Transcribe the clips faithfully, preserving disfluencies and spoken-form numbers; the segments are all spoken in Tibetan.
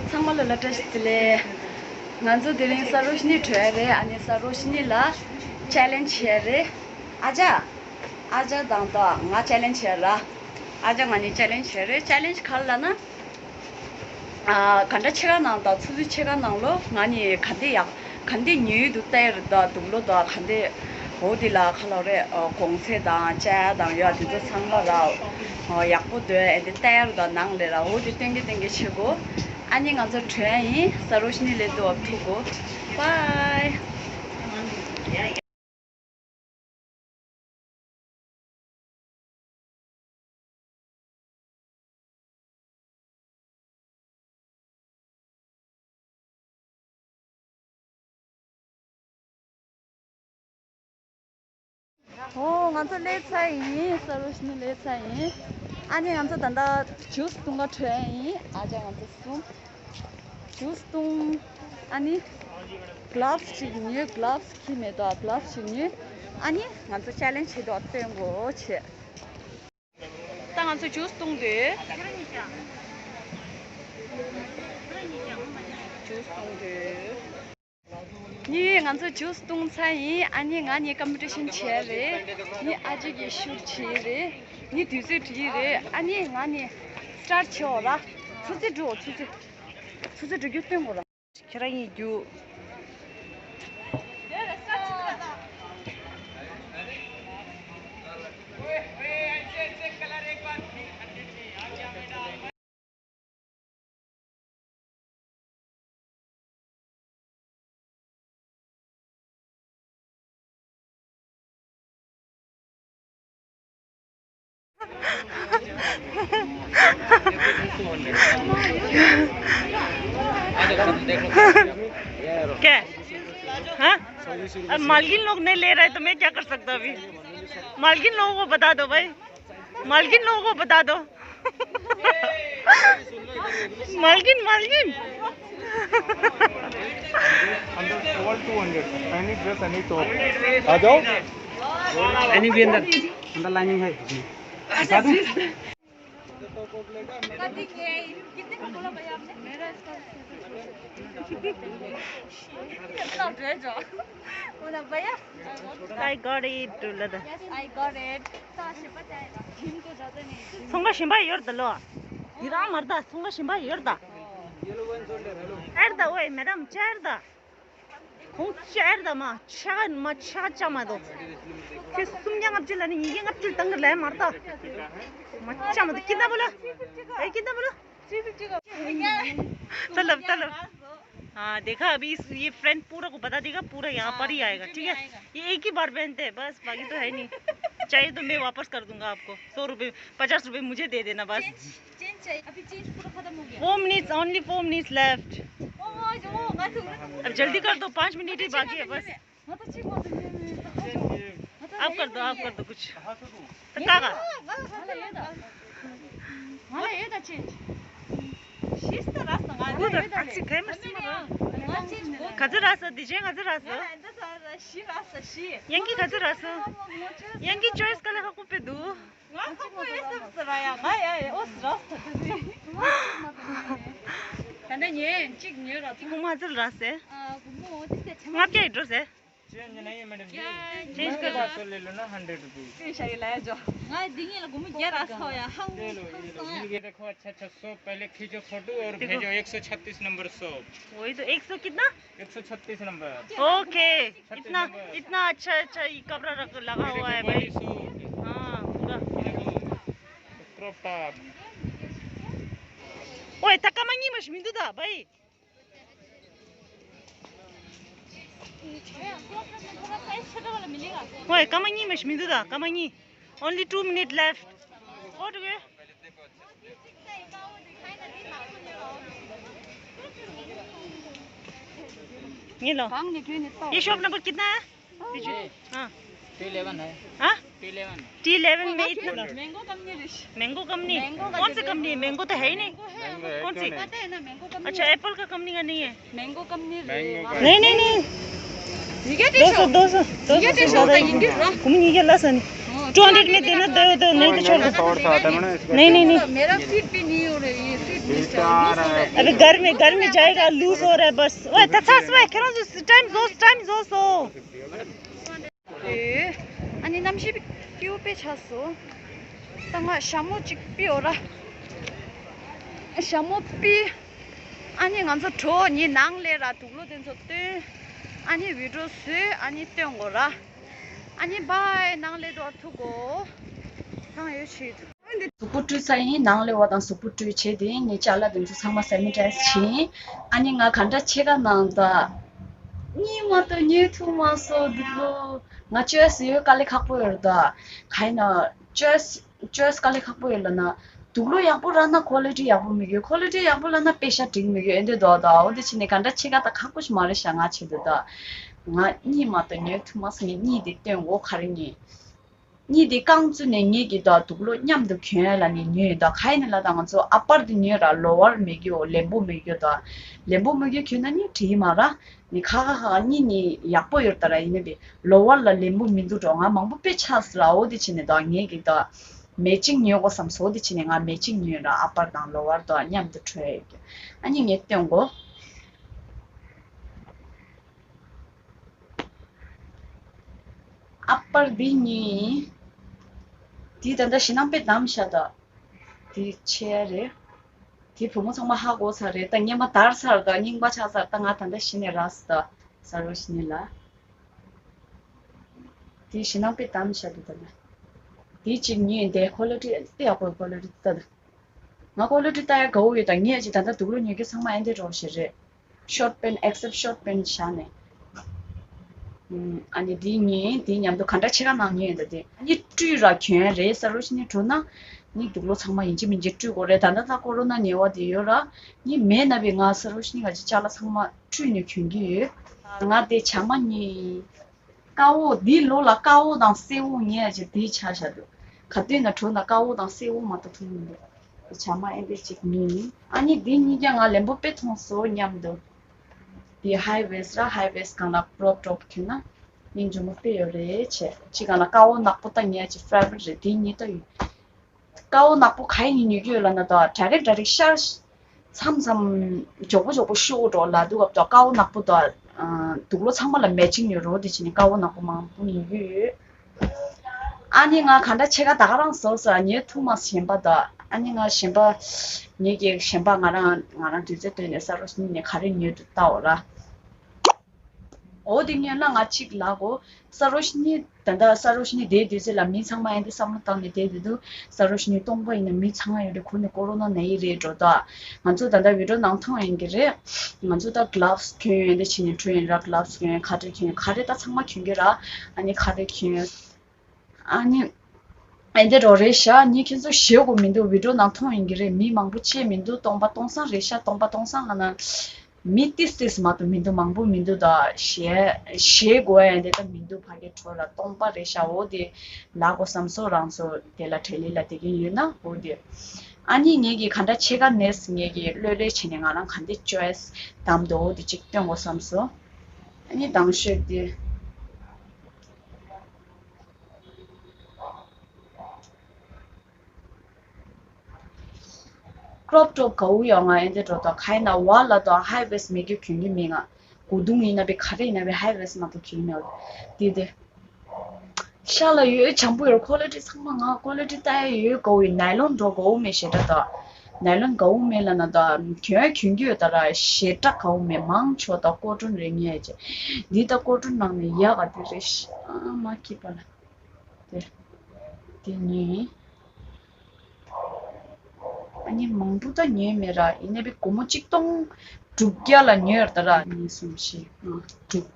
ཚང་མ་ལ་སློབ་གྲྭ་ཞིག་ལས། ང་ཚོ་དེ་རིང་ས་རོ་ཤི་ནི་བྲོས་རེད། ཨ་ནི་ས་རོ་ཤི་ནི་ལ་ཆེ་ལེན་ཇི་བྱས་རེད། ཨ་ཅག་ཨ་ཅག་དང་ད་ང་ཆེ་ལེན་ཇི་བྱས་ར། ཨ་ཅག་ང་གཉིས་ཆེ་ལེན་ཇི་བྱས་རེད། ཆེ་ལེན་ཇི་ག་རེ་ལབ་ན། ཨ་ག་འདྲ་ཕྱེད་ཀ་ནང་དང་ཆུ་ཚོད་ཕྱེད་ཀ་ནང་ལོ་ང་གཉིས་ག་འདྲ་ཡག་ག་འདྲ་ཉུལ་དུ་བལྟས་རེད་ད། དུག་ལོག་དང་ག་འདྲ་འོ་དེ་ལ་ཁ་ལོ་རེད། གོང་ཚད་དང་ཅ་དང་ཡ་དེ་ཚོ་ཚང་མ་ར། ཡག་པོ་འདོད་ཨེ་འདི་བལྟས་རེད་ད། ནང་ལས་ར་འོ་དེ་སྟོན་གི་སྟོན་གི་བྱེད་དགོས། ཨ་ནི་ང་ཚོ་བྲོས་ཡིན། ས་རོ་ཤི་ནི་ལས་དུ་བབ་ཐུག་གོ། Bye། ཨོ་ང་ཚོ་སླེབས་ཚར་ཡིན། ས་རོ་ཤི་ནི་སླེབས་ཚར་ཡིན། ཨ་ནི་ང་ཚོ་ད་ལྟ་ཇུས་བཏུང་ག་བྲོས་ཡིན། ཨ་ཅག་ང་ཚོ་གསུམ། ཇུས་བཏུང་། ཨ་ནི་གློབས་ཅིག་ཉོས། གློབས་ཁྱི་མེད་དོ། གློབས་ཅིག་ཉོས། ཨ་ནི་ང་ཚོ་ཆེ་ལེན་ཇི་བྱེད་དོ་སྟོན་དགོས་བྱས། ད་ང་ཚོ་ཇུས་བཏུང་དུས། ཇུས་བཏུང་དུས། ནི་ང་ཚོ་ཇུས་བཏུང་ཚར་ཡིན། ཨ་ནི་ང་ནི་ཀམ་པི་ཊི་ཤན་བྱས་རེད། ནི་ཨ་ཅག་གིས་ཤུཊ་བྱས་རེད། ནི་དུས་ཚོད་བྲིས་རེད། ཨ་ནི་ང་ནི་སི་ཊར་ཊི་བྱེད་འོ་ར། ཆུ་ཚོད་འགྲོ་ཆུ་ཚོད། ཆུ་ཚོད་འགྲོ་རྒྱུ་སྟོན་དགོས་ར། ཁྱེད་རང་གཉིས་རྒྱུགས། क्या? हाँ? अब मालकिन लोग नहीं ले रहा है तो मैं क्या कर सकता अभी? मालकिन लोगों को बता दो भाई। मालकिन लोगों को बता दो। मालकिन, मालकिन। Under twelve two hundred. Any dress, any top. आ जाओ। Any भी अंदर। अंदर लाइनिंग है। दिखा दूं? कितने का बोला भैया आपने? मेरा इसका कितना ड्रेस हो? बोला भैया। I got it. I got it. ཚོང་པ་གཞན་པ་ཡོད་ད་ལོ། འདི་རང་མ་རེད་ད། ཚོང་པ་གཞན་པ་ཡོད་ད། ཨེར་ད་ཝེ་མེ་ཌམ་ཅེར་ད། ཁོང་ཅེར་ད་མ་ཆ་མ་ཆ་ཅ་མ་དོ། ཁྱེད་སུམ་བརྒྱ་ལྔ་བཅུ་ལ་ནི་ཉིས་བརྒྱ་ལྔ་བཅུ་བཏང་གི་ལས་མ་རེད་ད། མ་ཆ་མ་དོ། ཀིན་ད་བོ་ལ། ཨེ་ཀིན་ད་བོ་ལ། तलब तलब। हाँ, देखा, अभी इस, ये फ्रेंड पूरा को बता देगा, पूरा यहाँ पर ही आएगा, ठीक है? ये एक ही बार पहनते हैं बस, बाकी तो है नहीं। चाहिए तो मैं वापस कर दूंगा आपको सौ रुपये, पचास रुपये मुझे दे देना बस। चेंज, चेंज चाहिए, अभी चेंज पूरा खत्म हो गया। Four minutes, only four minutes left। ओ, ओ, ओ, मत, मत। अब जल्दी कर दो, पाँच मिनट ही बाकी है बस। आप कर दो, आप कर दो कुछ। त का का? ག་ཚོད་རག་སོང་། དེ་ཅན་ག་ཚོད་རག་སོང་། ཡང་གི་ག་ཚོད་རག་སོང་། ཡང་གི་ཅོའི་སི་ག་ལ་ཧ་གོ་པེ་འདུག་ང་ཁོ་ཁོ་ཡོད་སམ་སི་ར་ཡ་ང་ཡ་ཡ་ཨོ་སི་ར་སི་ད་དེ་ད་ནས་ཉན་གཅིག་ཉོས་ར་ཐུག་སྒོར་མོ་ཚོད་རག་སོང་། ལྔ་བརྒྱ་ཡི་འགྲོ་སོང་། चेंज नहीं है मैडम जी। चेंज कर दो। पाँच सौ ले लो ना, हंड्रेड रुपीज। ང་འདི་ངེད་ལ་སྒོར་མོ་བརྒྱ་རག་སོང་ཡ། ཧང་སང་། ये देखो, अच्छा अच्छा, सौ पहले खींचो फोटो और भेजो, एक सौ छत्तीस नंबर सौ। वही तो, एक सौ कितना? एक सौ छत्तीस नंबर। ओके। छत्तीस इतना नंबर। इतना अच्छा अच्छा ये कपड़ा रख लगा हुआ है भाई। सौ। हाँ, पूरा। Crop top. ओए, तक कमांगी मश मिंदू दा भाई। ओए, कमांगी मश मिंदू दा, कमांगी। Only two minute left. हो गए। ये लो। ये शॉप नंबर कितना है? हाँ। टू इलेवन है। हाँ? To eleven. टी इलेवन में इतना। मैंगो कंपनी रिश। Mango company? मैंगो का कौन सी कंपनी है? मैंगो तो है ही नहीं। मैंगो है, कौन सी? पता है ना, मैंगो कंपनी। अच्छा, एप्पल का कंपनी का नहीं है? Mango company. नहीं, नहीं, नहीं। दो सौ, दो सौ, दो सौ से ज्यादा ही। कुम नहीं, ये लसन। टू हंड्रेड में देना, दो, दो, नहीं तो छोड़ दो। नहीं, नहीं, नहीं। मेरा फिट भी नहीं हो रही है, फिट। अबे गर्मी गर्मी जाएगा लूज हो रहा है बस। ओए तथा सो खेरो टाइम जोस टाइम जोस हो। ཨ་ནི་གནམ་གཤིས་སྐྱིད་པོ་དཔེ་ཆགས་སོང་། ད་ང་ཞྭ་མོ་གཅིག་ཕུད་ཡོད་ར། ཞྭ་མོ་ཕུད། ཨ་ནི་ང་ཚོ་འགྲོ་ནི་ནང་ལས་ར་དུག་ལོག་དེ་ཚོ་སྟོན། ཨ་ནི་བི་ཌིའོ་བཟོས་ཨ་ནི་སྟོན་དགོས་ར། ཨ་ནི་བཱའི། ནང་ལས་འགྲོ་ཐུག་གོ། ཐང་ཡོད་ཆེད། གཟུགས་པོ་བཀྲུས་ཚར་ཡིན། ནང་ལས་བ་དང་གཟུགས་པོ་བཀྲུས་བྱས་ཏེ་ངའི་ཅ་ལག་དེ་ཚོ་ཚང་མ་སེ་ནི་ཊའི་ཛི་བྱིན། ཨ་ནི་ང་ག་འདྲ་ཕྱེད་ཀ་ནང་ད། གཉིད་མ་གཏོགས་ཉལ་ཐུབ་མ་སོང་འདུག་ལོ། ང་ཅོའི་སི་ཡོད་དཀའ་ལས་ཁག་པོ་ཡོད་རེད་ད། ག་ཡིན་ན་ཅོའི་སི་ཅོའི་སི་དཀའ་ལས་ཁག་པོ་ཡོད་ལ་ན། དུག་ལོག་ཡག་པོ་རག་ན་ཁོ་ལི་ཊི་ཡག་པོ་མི་དགོས། ཁོ་ལི་ཊི་ཡག་པོ་རག་ན་པེ་ཤ་འགྲིག་མི་དགོས། ཨེ་འདྲ་འདུག་ད། འོ་དེ་བྱས་ནས་ག་འདྲ་ཕྱེད་ཀ་ད་ཁག་པོ་ཞིག་མ་རེད་ཤག་ང་ཆེད་དུ་ད། ང་གཉིད་མ་གཏོགས་ཉལ་ཐུབ་མ་སོང་། ངས་གཉིད་དེ་སྟོན་འོ་ག་རེ་ཉལ། གཉིད་དེ་རྐང་བཙུགས་ནས་ངེད་ཀྱི་ད་དུག་ལོག་མཉམ་དུ་གྱོན་ལ་ནི་ཉོས་ད། ག་ཡིན་ལ་ད་ང་ཚོ་ཨ་པར་དེ་ཉོས་ར། ལོ་ཝར་མེད་རྒྱུ་ལེན་པོ་མེད་རྒྱུ་ད། ལེན་པོ་མེད་རྒྱུ་གྱོན་ན་ནི་བྲིས་མ་ར། ནི་ཁ་ཁ་ཁ་གཉིད་ནི་ཡག་པོ་ཡོད་ད་ར། ཡིན་ནི་བི་ལོ་ཝར་ལ་ལེན་པོ་མི་འདུག་འགྲོ། ང་མང་པོ་དཔེ་ཆགས་སི་ར། འོ་དེ་བྱས་ནས་ད་ངེད་ཀྱི་ད་མེ་ཅིང་ཉོས་གོ་བསམ་སོ། འོ་དེ་བྱས་ནས་ང་མེ་ཅིང་ཉོས་ར། ཨ་པར་དང་ལོ་ཝར་ད་མཉམ་དུ་འཁྲུད་ཡོད་རྒྱུ། ཨ་ནི་ངས་སྟོན་གོ། ཨ་པར་འདི་གཉིས། འདི་ད་ལྟ་ཞེད་སྣང་དཔེ་བསྡམས་ཤག་ད། འདི་ཆེ་རེད། འདི་བུ་མོ་ཚང་མ་ཧ་གོ་ཚར་རེད་ད། སྔན་མ་དར་ཚར་ད། རྙིང་པ་ཆགས་ཚར་ད། ང་ད་ལྟ་གཞི་ནས་རག་སོང་ད། ས་རོ་ཞི་ནི་ལ། འདི་ཞེད་སྣང་དཔེ་བསྡམས་ཤག་འདི་ད་ལྟ། འདི་གཅིག་གཉིས་འདི་ཁོ་ལི་ཊི་དཔེ་ཡག་པོ། ཁོ་ལི་ཊི་ད་ད། ང་ཁོ་ལི་ཊི་ལྟ་ཡ་དགའ་བོ་ཡོད་ད། ངས་ཅིག་ད་ལྟ་དུག་ལོག་ཉོ་རྒྱུ་ཚང་མ་ཨེ་འདྲ་རོ་ཞིག་རེད། ཤོར་ཊི་པེན་ཨེག་སེབ་ཤོར་ཊི་པེན་བཞག་ནས། ཨ་ནི་འདི་གཉིས་འདི་མཉམ་དུ་ག་འདྲ་ཕྱེད་ཀ་ནང་ཉོས་ཡིན་ད། འདི་ཨ་ནི་བཀྲུས་ར་གྱོན་རེད། ས་རོ་ཞི་ནི་འགྲོ་ན་ནི་དུག་ལོག་ཚང་མ་ཡིན་གཅིག་མིན་གཅིག་བཀྲུས་དགོས་རེད། ད་ལྟ་ད་ཀོ་རོ་ན་ཉེ་བ་དེ་ཡོད་ར། ནི་མེད་ན་བི་ང་ས་རོ་ཞི་ནི་ག་ཅི་ཅ་ལག་ཚང་མ་བཀྲུས་ནས་གྱོན་གྱི་ཡོད། ང་དེ་བྱ་མ་གཉིས། དཀར་པོ་འདི་ལོ་ལ་དཀར་པོ་དང་སེར་པོ་ཉལ་ཅིག་དེ་ཆ་བཞག་འདུག་ག་དུས་ན་གྲོ་ན་དཀར་པོ་དང་སེར་པོ་མ་གཏོགས་མཐོང་མི་འདུག་བྱ་མ་ཨེ་འདི་གཅིག་གཉིས། ཨ་ནི་འདི་གཉིས་ཀྱང་ང་ལེན་པོ་དཔེ་མཐོང་སོང་སྙམ་འདུག་འདི་ཧའི་ཝེ་སི་ར། ཧའི་ཝེ་སི་སྒང་ལ་ཀྲོབ་ཀྲོབ་གྱོན་ན་སྙིང་རྗེ་མོ་དཔེ་ཡོད་རེད་བྱས། གཅིག་སྒང་ལ་དཀར་པོ་ནག་པོ་ད་ཉལ་ཅིག་ཕེ་ཝ་རིཊ་རེད། འདི་གཉིས་ད་ཡོད། དཀར་པོ་ནག་པོ་ག་ཡིན་ཉོ་རྒྱུ་ཡོད་ལབ་ན་ད་ཌའི་རེག་ཌའི་རེག་ཤར། མཚམས་མཚམས་མགྱོགས་པོ་མགྱོགས་པོ་ཤོར་འགྲོ་ལབ་འདུག་ག་དཀར་པོ་ནག་པོ་ད། དུག་ལོག་ཚང་མ་ལ་མེ་ཅིང་ཉོ་རོགས་དེ་བྱས་ནས་དཀར་པོ་ནག་པོ་མང་པོ་ཉོ་གི་ཡོད། ཨ་ནི་ང་ག་འདྲ་ཕྱེད་ཀ་ད་ག་རང་བཟོ་ས་ཉོ་ཐུབ་མ་གཞན་པ་ད། ཨ་ནི་ང་གཞན་པ་ངེད་ཀྱི་གཞན་པ་ང་རང་ང་རང་དུས་ཚོད་བཏོན་ནས་ས་རོ་ཞི་ནི་ནས་ག་རེ་ཉོས་འདུག་ལྟ་འོ་ར། འོ་དེ་ཉོས་ན་ང་གཅིག་ལབ་གོ། ས་རོ་ཞི་ནི་ད་ལྟ་ས་རོ་ཞི་ནི་དེའི་དུས་ཚོད་ལ་མི་ཚང་མ་ཨེ་འདི་བསམ་བློ་བཏང་ནས་བསྡད་དེ་འདུག་ས་རོ་ཞི་ནི་སྟོང་པ་ཡིན་ན་མི་ཚང་མ་ཡོད་རེད། ཁོ་ནི་ཀོ་རོ་ན་ན་ཡི་རེད་འགྲོ་ད། ང་ཚོ་ད་ལྟ་བི་ཌིའོ་ནང་མཐོང་ཡིན་གྱི་རེད། ང་ཚོ་ད་གི་ལབ་སི་གྱོན་ཡོད་འདི་བྱས་ནས་འགྲོ་ཡིན་ར། གི་ལབ་སི་གྱོན་ཁ་ཊ་གྱོན་ག་རེ་ད་ཚང་མ་གྱོན་གྱི་ར། ཨ་ནི་ཁ་ཊ་གྱོན། ཨ་ནི། ཨེ་འདི་རོ་རེད་ཤག་ནི་ཁྱེད་ཚོ་ཞེད་དགོས་མི་འདུག་བི་ཌིའོ་ནང་མཐོང་ཡིན་གྱི་རེད། མི་མང་པོ་ཆེ་མི་འདུག་སྟོང་པ་སྟོང་སང་རེད་ཤག་སྟོང་པ་སྟོང་སང་ལ་ན། མི་ཏིས་ཏིས་མ་གཏོགས་མི་འདུག་མང་པོ་མི་འདུག་ད་ཞེད་ཞེད་དགོས་ཡ་འདི་ད་མི་འདུག་ཕ་གི་འགྲོ་ར་སྟོང་པ་རེད་ཤག་འོ་དེ་ལབ་དགོས་བསམ་སོང་། རང་ཚོ་དེ་ལ་བྲེལ་ལི་ལ་དེ་གི་ཡོད་ན་འོ་དེ། ཨ་ནི་ངེད་ཀྱི་ག་འདྲ་ཕྱེད་ཀ་ནས་ངེད་ཀྱི་ལྷོད་ལྷོད་བྱས་ནས་ང་རང་ག་འདྲ་ཅོའི་སི་བདམས་འདུག་འོ་དེ་གཅིག་སྟོན་དགོས་བསམ་སོང་། ཨ་ནི་དང་ཤོད་དེ། ཀྲོབ་ཀྲོབ་ག་འུ་ཡོང་ང་ཨེ་འདི་འགྲོ་ད་ག་ཡིན་ན་བ་ལ་ད་ཧའི་ཝེ་སི་མེད་རྒྱུ་གྱོན་གྱི་མེད་ང་། གོས་ཐུང་ཡིན་ན་བི་ག་རེ་ཡིན་ན་བི་ཧའི་ཝེ་སི་མ་གཏོགས་གྱོན་མེད། དེ་དེ། ཤ་ལ་ཡོད་འཇམ་པོ་ཡོད། ཁོ་ལི་ཊི་ཚང་མ་ང་ཁོ་ལི་ཊི་ལྟ་ཡ་ཡོད་ག་འུ་ཡིན། ནའི་ལོན་འགྲོ་ག་འུ་མེད་ཞེ་དྲག་ད། ནའི་ལོན་ག་འུ་མེད་ལ་ན་ད་གྱོན་གྱོན་གྱི་ཡོད་ད་ར་ཞེ་དྲག་ག་འུ་མེད། མང་ཆོག་ད་ཀོ་ཊོན་རེད་ངས་ཅེ། འདི་ད་ཀོ་ཊོན་ནང་ནས་ཡག་ག་དེ་རེད་ཤ་མ་སྐྱིད་པ་ལ། དེ། དེ་ཉོས། ཨ་ནི་མང་པོ་ད་ཉོས་མེད་ར། ཡིན་ནའི་བི་སྒོར་མོ་གཅིག་སྟོང་དྲུག་བརྒྱ་ལ་ཉོས་ཡོད་ད་ར། གཉིས་གསུམ་བཞི་ལྔ་དྲུག་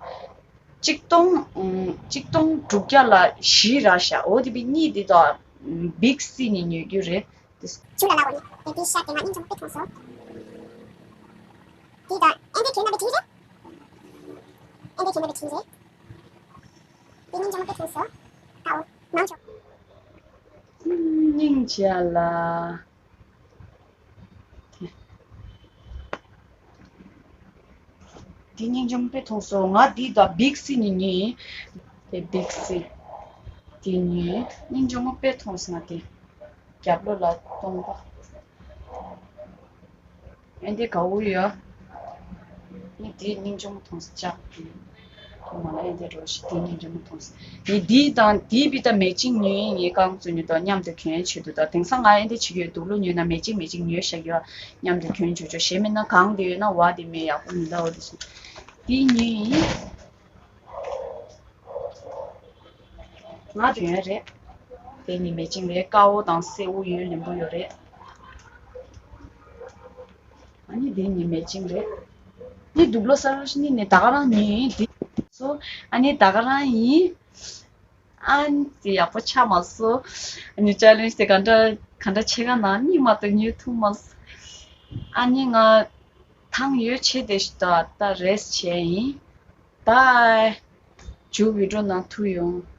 གཅིག་སྟོང་ཨུམ། གཅིག་སྟོང་དྲུག་བརྒྱ་ལ་བཞི་རག་ཤག་འོ་དེ་བི་གཉིས་དེ་ད་བིག་སི་ནས་ཉོ་རྒྱུ་རེད། ཆུ་ལ་ལ་འོ་ནི་དེ་དེ་ཤ་དེ་ང་སྙིང་རྗེ་མོ་དཔེ་མཐོང་སོང་། དེ་ད་ཨེ་འདྲ་གྱོན་ན་བི་དྲིན་རེད། ཨེ་འདྲ་གྱོན་ན་བི་དྲིན་རེད། དེ་སྙིང་རྗེ་མོ་དཔེ་མཐོང་སོང་། ད་འོ་མང་ཆོག་སྙིང་རྗེ་ལ། དེ་སྙིང་རྗེ་མོ་དཔེ་མཐོང་སོང་། ང་འདི་ད་བིག་སི་ནས་ཉོས། དེ་བིག་སི་དེ་ཉོས། སྙིང་རྗེ་མོ་དཔེ་མཐོང་སོང་ང་དེ། རྒྱབ་ལོགས་ལ་སྟོང་པ། ཨེ་འདི་ག་བོ་ཡོད། ནི་དེ་སྙིང་རྗེ་མོ་མཐོང་ས་ཅག་དེ། ཁོ་མ་ལ་ཨེ་འདི་རོ་ཞིག་དེ་སྙིང་རྗེ་མོ་མཐོང་ས། ནི་དེ་དང་དེ་བི་ད་མེ་ཅིང་ཉོས་ཡིན་ངས་རྐང་བཙུགས་ནི་དང་མཉམ་དུ་གྱོན་ཆེད་དུ་ད་དེང་སང་ང་ཨེ་འདི་བྱེད་ཀྱི་ཡོད། དུག་ལོག་ཉོས་ན་མེ་ཅིང་མེ་ཅིང་ཉོས་བཞག་ཡོད། མཉམ་དུ་གྱོན་ཆོག་ཆོག་ཞེ་མེད་ན་གང་དེ་ཡོད་ན་བ་དེ་མེད་ཡག་པོ་མི་འདའ་འོ་དེ་སོང་། དེ་ཉོས་ཡིན། ང་དོན་རེད། དེ་ནི་མེ་ཅིང་རེད། དཀར་པོ་དང་སེར་པོ་ཡོད་ལེན་པོ་ཡོད་རེད། ཨ་ནི་དེ་ནི་མེ་ཅིང་རེད། ནི་དུག་ལོག་གསར་པ་ཞིག་ནི་ནི་ད་ག་རང་ཉོས་ཡིན་དེ། སོ། ཨ་ནི་ད་ག་རང་ཡིན། ཨ་ནི་དེ་ཡག་པོ་ཆགས་མ་སོང་། ཨ་ནི་ཅ་ལེན་ཇི་དེ་ག་འདྲ་ག་འདྲ་ཆེ་ག་ན་ནི་མ་གཏོགས་ཉོས་ཐུབ་མ་སོང་། ཨ་ནི་ང་ཐང་ཡོད་ཆེ་དེ་ཞིག་ད་ད་རེས་བྱས་ཡིན། ད། མཇུག་བི་ཌི་ཡོ་ནང་ཐུག་ཡོང་